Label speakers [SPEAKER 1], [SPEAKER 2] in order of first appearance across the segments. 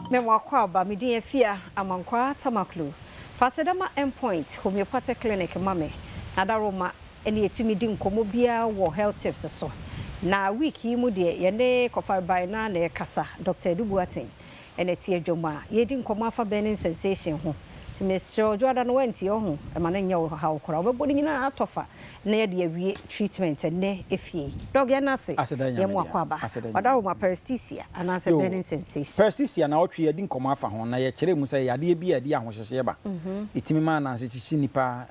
[SPEAKER 1] Me mo akwaaba, me din Afia Amankwaa Tamaklu. Fa aseda ma Endpoint Homeopathic Clinic ma me na Daroma ne yɛtumi di nkɔmmɔ biara wɔ health tips so. Na week yi mu deɛ yɛne Kɔfarebae no ara na ɛrekasa, Doctor Adu Boateng na ɛte adwam a yɛredi nkɔmmɔ afa burning sensation ho. Nti mesrɛ wo, Dwoada no woantie ɔho, ɛma no nyɛ wo haw koraa. Wobɛbɔ ne nyinaa atɔ fa na yɛde awie treatment ɛnnɛ efie yi. Doc yɛn ase,
[SPEAKER 2] Aseda
[SPEAKER 1] yɛn
[SPEAKER 2] Nyame
[SPEAKER 1] mo
[SPEAKER 2] dea.
[SPEAKER 1] akwaaba.
[SPEAKER 2] Aseda Nyame
[SPEAKER 1] Wadaroma
[SPEAKER 2] dea.
[SPEAKER 1] paresthesia anaasɛ
[SPEAKER 2] Yo,
[SPEAKER 1] burning sensation.
[SPEAKER 2] Paresthesia na ɔtwe yɛadi nkɔmmɔ afa ho na yɛkyerɛɛ mu sɛ ɛyɛ adeɛ bi a ɛde ahohyehyeɛ ba. Ɛtumi ma ananse kyekye nnipa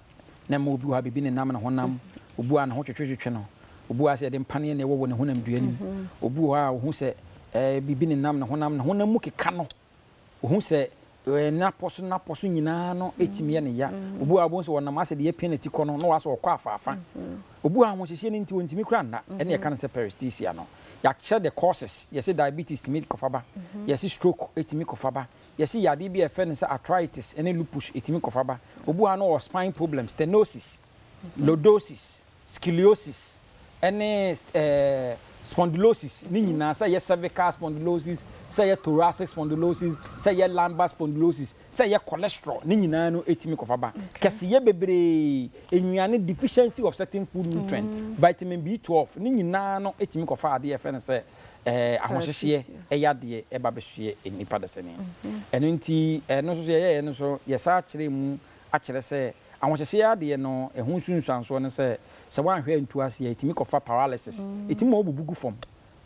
[SPEAKER 2] na ɛma obi wɔ ha biribi nenam ne honam, obi wɔ ha ne ho twetwetwetwe no, obi wɔ ha sɛ yɛde mpaneɛ na ɛwɔ wɔ ne honamdua no mu, obi wɔ hɔ a ɔhu sɛ eh, biribi nenam ne honam, ne honam mu keka no. Ohu sɛ n'apɔ so n'apɔ so nyinaa no tumi yɛ no ya. Obi wɔ hɔ a wobɛhu sɛ ɔnam asɛ deɛ apia n'ati kɔ no na wasɛ ɔkɔ afaafa. Obi wɔ hɔ a ahohyehyeɛ no nti ɔntumi koraa nna. Ɛne yɛka no sɛ paresthesia no. Yɛakyerɛ the causes. Yɛse diabetes tumi kɔfa ba. Yɛse stroke tumi kɔfa ba. Yɛse yadeɛ bi a yɛfrɛ no sɛ arthritis ne lupus ɛtumi kɔfa ba. Obi wɔ hɔ a na ɔwɔ spine problems, stenosis, lordosis. Scoliosis ne spondylosis ne nyinaa, sɛ ɛyɛ cervical spondylosis, sɛ ɛyɛ thoracic spondylosis, sɛ ɛyɛ lumbar spondylosis, sɛ ɛyɛ cholesterol, ne nyinaa no ɛtumi kɔfa ba. Kɛseyɛ bebree, nnuane, deficiency of certain food nutrient, vitamin B12, ne nyinaa no ɛtumi kɔfa adeɛ yɛfrɛ no sɛ ahohyehyeɛ ɛyɛ adeɛ ɛba bɛsoɛ nnipa dasani. Ɛno nti ɛno nso so yɛyɛɛ no nso yɛsan kyerɛ mu akyerɛ sɛ Ahohyehyeɛ adeɛ no, ɛho nsunsuansoɔ ne sɛ, sɛ woanhwɛ antu ase a, ɛtumi kɔfa paralysis. Ɛtumi ma wobubu gu fam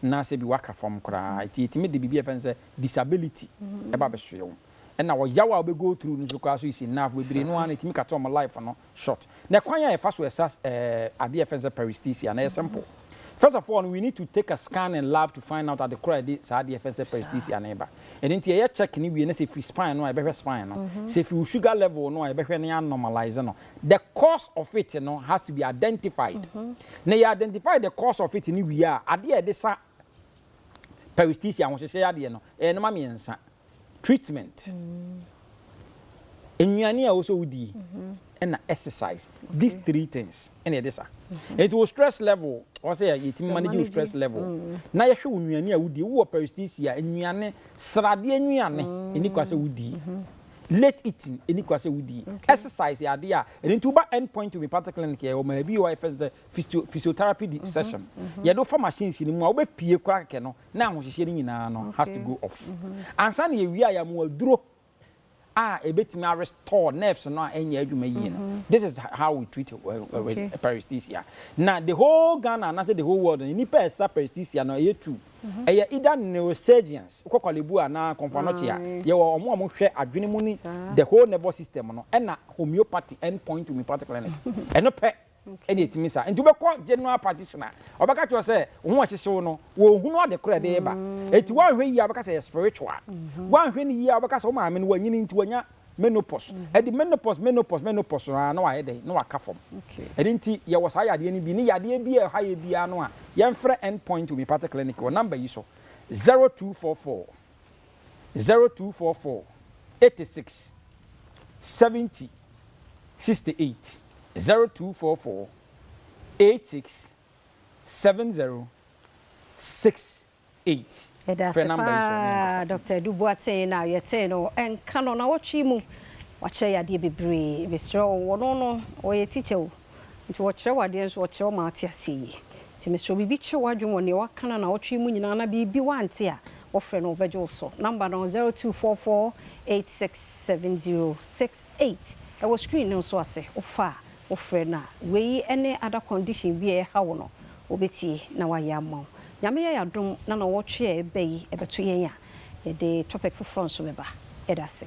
[SPEAKER 2] na sɛ bi woaka fam koraa. Nti ɛtumi de biribi a yɛfrɛ no sɛ disability ba bɛsoɛ wo. Ɛna ɔyaw a wobɛ go through no nso koraa so is enough. Bebree no ara no, ɛtumi cut wɔn life no short. Na ɛkwan a yɛfa so ɛsa adeɛ a yɛfrɛ no sɛ paresthesia no, ɛyɛ simple. First of all no, we need to take a scan and lab to find out ade korɔ a ɛde saa adeɛ yɛfrɛ no sɛ paresthesia no reba. Ɛno nti yɛyɛ check no wie na sɛ ɛfiri spine no a yɛbɛhwɛ spine no. Sɛ ɛfiri wo sugar level no a yɛbɛhwɛ na yɛanormalise no. The cause of it no has to be identified. Na yɛ identify the cause of it no wie a, adeɛ a yɛde sa paresthesia ahohyehyɛ adeɛ no, ɛyɛ nnoɔma mmiɛnsa. Treatment, nnuane a ɛwɔ sɛ wodi, ɛna exercise. These three things ɛna ɛde sa. Nti wo stress level, wɔ sɛ yɛtumi manage wo stress level. Na yɛhwɛ wo nnuane a wodi, wowɔ paresthesia, nnuane, sradeɛ nnuane, ɛni kwa sɛ wodi. Late eating, ɛni kwa sɛ wodi. Exercise yɛ adeɛ a, ɛno nti woba End Point Homeopathic Clinic yɛ wɔ baabi wɔ yɛfrɛ no sɛ physiotherapy session. Yɛde wo fa machines no mu a, wobɛpie koraa kɛkɛ no, na ahohyehyeɛ no nyinaa no has to go off. Ansa na yɛwie a yɛama aduro a ɛbɛtumi a restore nerves no a ɛnyɛ adwuma yie no. This is how we treat paresthesia. Na the whole Ghana anaasɛ the whole world no, nnipa a ɛsa paresthesia no ɛyɛ two. Ɛyɛ either neurosurgeons, wokɔ Korle Bu anaa Komfo Anokye a, yɛwɔ wɔn a wɔhwɛ adwene mu ne the whole nervous system no, ɛna homeopathy, End Point Homeopathic Clinic. Ɛno pɛ ɛna ɛtumi sa. Nti wobɛkɔ general practitioner, ɔbɛka kyerɛ wo sɛ wo ho ɛhyehye wo no, wɔnhunu ade korɔ ɛde reba. Nti woanhwɛ yie a wobɛka sɛ ɛyɛ spiritual. Woanhwɛ no yie a wobɛka sɛ wo maame no wanyini nti wanya menopause. Ɛde menopause, menopause, menopause no ara na wayɛ dɛn? Na waka fam. Ɛno nti yɛwɔ saa yadeɛ no bi ne yadeɛ bi a ɛha yɛ biara no a, yɛmfrɛ End Point Homeopathic Clinic wɔ number yi so, 0244 0244 86 70 68 0244 86 70 68.
[SPEAKER 1] Yɛda ase
[SPEAKER 2] Frɛ number yi so ne
[SPEAKER 1] paa
[SPEAKER 2] yɛnkasa.
[SPEAKER 1] Doctor Adu Boateng na yɛtee no nka no nawɔtwe yi mu. Wakyerɛ yɛ adeɛ bebree. Mesrɛ wo, ɔno no ɔyɛ teacher o, nti ɔkyerɛ wo adeɛ nso ɔkyerɛ wo ma wote aseɛ yie. Nti mesrɛ wo biribi kyere w'adwene wɔ nea waka no nawɔtwe yi mu nyinaa na biribi woante a, wofrɛ no ɔbɛgye wo so. Number no 0244 867068 ɛwɔ screen no nso ase. Wofa a wofrɛ no a, wei ne other condition bi a ɛha wo no wobɛtie na wayɛ ama wo. Nyame yɛ y'adom na nawɔtwe a ɛreba yi ɛbɛto yɛn a, yɛde topic foforɔ nso bɛba. Yɛda ase.